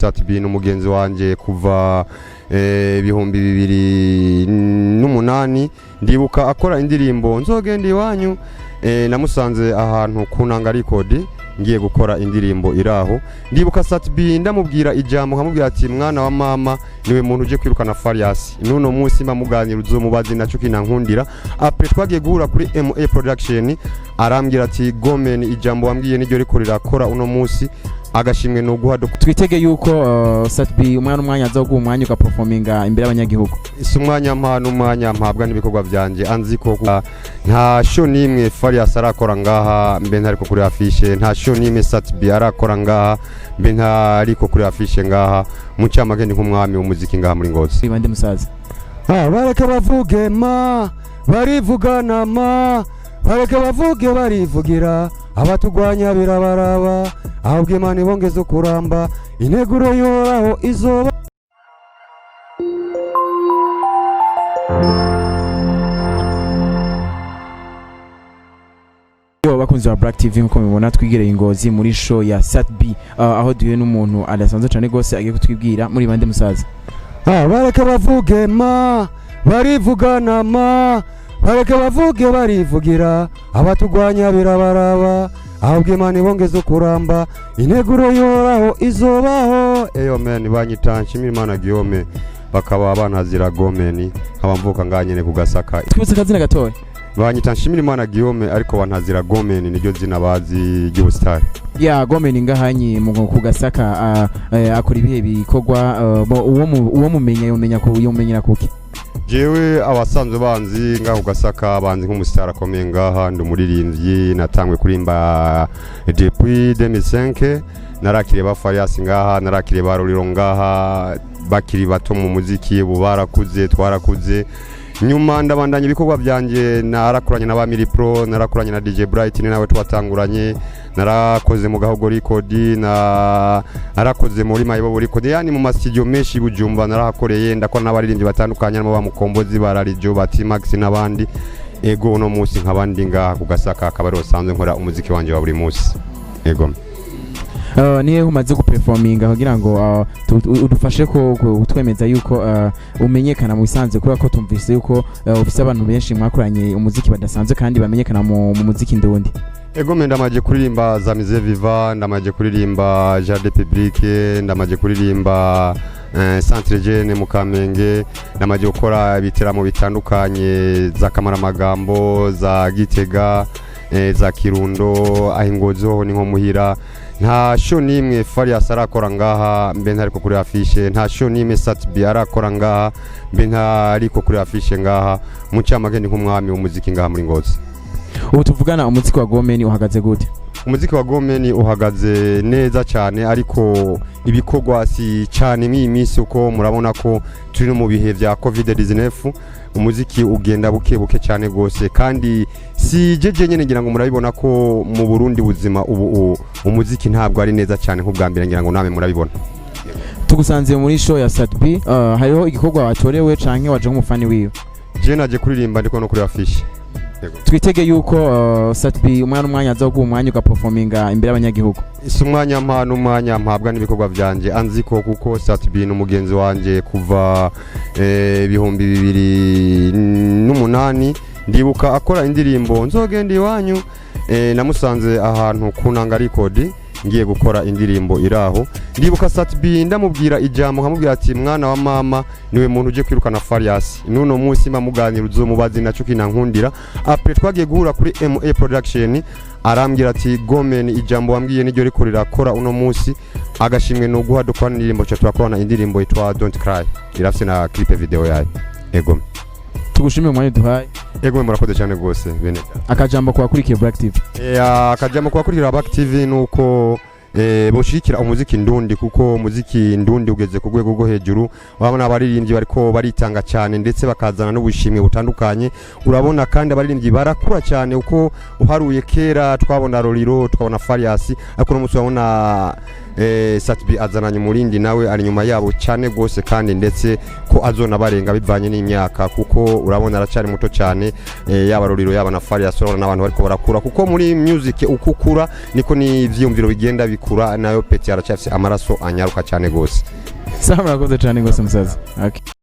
Sat-B n'umugenzi wanje kuva 2008. Ndibuka akora indirimbo "Nzogenda iwanyu". Namusanze ahantu ku Nanga Record ngiye gukora indirimbo iraho. Ndibuka Sat-B ndamubwira ijambo, nkamubwira ati: "Mwana wa mama, niwe muntu uje kwirukana Farias." Nuno munsi mba muganira uzomubazi naco kinankundira. Après twagiye guhura kuri MA Production, arambwira ati: "Gomen, ijambo wambwiye niryo riko rirakora uno munsi, agashimwe no guha." Twitege yuko Sat-B umwana umwanya aza guha umwanya ugaperforminga imbere y'abanyagihugu? Si umwanya mpa, n'umwanya mpabwa n'ibikorwa byanje. Anzi ko nta show n'imwe Farias arakora ngaha mbe ntariko kuri affiche, nta show n'imwe Sat-B arakora ngaha mbe ntariko kuri affiche ngaha. Mu cyamake ni nk'umwami w'umuziki ngaha muri Ngozi. Bande musaza? Ah, bareke bavuge ma barivugana, ma bareke bavuge barivugira, abatugwanya birabaraba, ahubwo Imana ibongeze kuramba, integuro yoraho izoba. Yo bakunzi ba Black TV, nkuko mubibona twigereye Ingozi muri show ya Sat-B, aho duhuye n'umuntu adasanzwe cyane gose agiye kutwibwira. Muri bande musaza? Ah, bareke bavuge ma barivugana, ma bareke bavuge barivugira, abatugwanya birabaraba, ahubwo Imana ibongeze kuramba, integuro yoraho izobaho. Eyo men, banyita Nshimirimana Guillaume, bakaba bantazira Gomeni, nkaba mvuka ngaha nyene ku Gasaka. Twibutse akazina gatoya. Banyita Nshimirimana Guillaume, ariko bantazira Gomeni, niryo zina bazi ry'ubusitari. Ya Gomeni ngahanyi mu ku Gasaka, akora ibihe bikorwa? Uwo mumenya yomenya ku yomenyera kuki? Jewe abasanzwe banzi ngaho Gasaka banzi nk'umusitari akomeye ngaha. Ndi umuririmbyi, natangwe kurimba depuis 2005. Narakiriye ba Farias ngaha, narakiriye ba Ruriro ngaha bakiri bato mu muziki, ubu barakuze, twarakuze. Nyuma ndabandanya ibikorwa byanje, narakoranye na ba Miri Pro, narakoranye na DJ Bright, ni nawe twatanguranye, narakoze mu Gahogo Record, na narakoze muri Mayibobo Record, yani mu mastudio menshi Bujumba narahakoreye. Ndakora n'abaririmbyi batandukanye, harimo ba Mukombozi, ba Rarijo, ba T-Max n'abandi. Ego, uno munsi nkabandi ngaha ku Gasaka, akaba ariho sanzwe nkora umuziki wanje wa buri munsi. Ego. Nihe umaze guperforminga kugira ngo udufashe kutwemeza yuko umenyekana mu bisanzwe, kubera ko tumvise yuko ufise abantu benshi mwakoranye umuziki badasanzwe kandi bamenyekana mu muziki ndundi? Ego me, ndamaje kuririmba za Musée Vivant, ndamaje kuririmba Jardin Public, ndamaje kuririmba Centre Jeune mu Kamenge, ndamaje gukora ibiteramo bitandukanye za Kamaramagambo, za Gitega, za Kirundo. Aho Ingozi hoho ni nko muhira. Nta show n'imwe Farias arakora ngaha mbe ntariko kuri affiche, nta show n'imwe Sat-B arakora ngaha mbe ntariko kuri affiche ngaha. Mu cyamake ni nk'umwami w'umuziki ngaha muri Ngozi. Ubu tuvugana umuziki wa Gomeni uhagaze gute? Umuziki wa Gomeni uhagaze neza cyane, ariko ibikorwa si cyane mw'iyi minsi, uko murabona ko turi no mu bihe bya Covid 19. Umuziki ugenda buke buke cyane rwose, kandi si jeje nyene, ngira ngo murabibona ko mu Burundi buzima ubu umuziki ntabwo ari neza cyane nk'ubwa mbere, ngira ngo namwe murabibona. Tugusanze muri show ya Sat-B, hariho igikorwa watorewe canke waje nk'umufani wiwe? Je naje kuririmba, ndiko no kuri affiche. Twitege yuko Sat-B umwana umwanya aza guha umwanya ugaperforminga imbere y'abanyagihugu? Si umwanya mpa, n'umwanya mpabwa n'ibikorwa byanje. Anzi ko kuko Sat-B n'umugenzi wanje kuva 2008. Ndibuka akora indirimbo "Nzogenda iwanyu". Namusanze ahantu ku Nanga Record ngiye gukora indirimbo iraho. Ndibuka Sat-B ndamubwira ijambo, nkamubwira ati: "Mwana wa mama, niwe muntu uje kwirukana Farias." Nuno munsi mba muganira uzomubazi naco kinankundira. Après twagiye guhura kuri MA Production, arambwira ati: "Gomen, ijambo wambwiye niryo riko rirakora uno munsi, agashimwe no guha." Dukora indirimbo, cha turakorana indirimbo yitwa "Don't Cry", irafise na clip video yayo. Ego. Tugushimire umwanya uduhaye. Ego, murakoze cyane rwose bene. Akajambo ku bakurikiye Black TV? Akajambo ku bakurikira Black TV nuko boshigikira umuziki ndundi, kuko umuziki ndundi ugeze ku rwego rwo hejuru. Urabona abaririmbyi bariko baritanga cyane, ndetse bakazana n'ubushimwe butandukanye. Urabona kandi abaririmbyi barakura cyane, uko uharuye kera twabona Roriro, twabona Farias, ariko no munsi urabona Sat-B azananye umurindi, nawe ari nyuma yabo cyane gose, kandi ndetse ko azonabarenga bivanye n'imyaka, kuko urabona aracari muto cyane. Yaba Roriro, yaba na Farious, urabona n'abantu bariko barakura, kuko muri music uko ukura niko n'ivyiyumviro bigenda bikura. Nayo petit aracyafise amaraso anyaruka cyane gose. Sawa, murakoze cyane gose musaza, okay.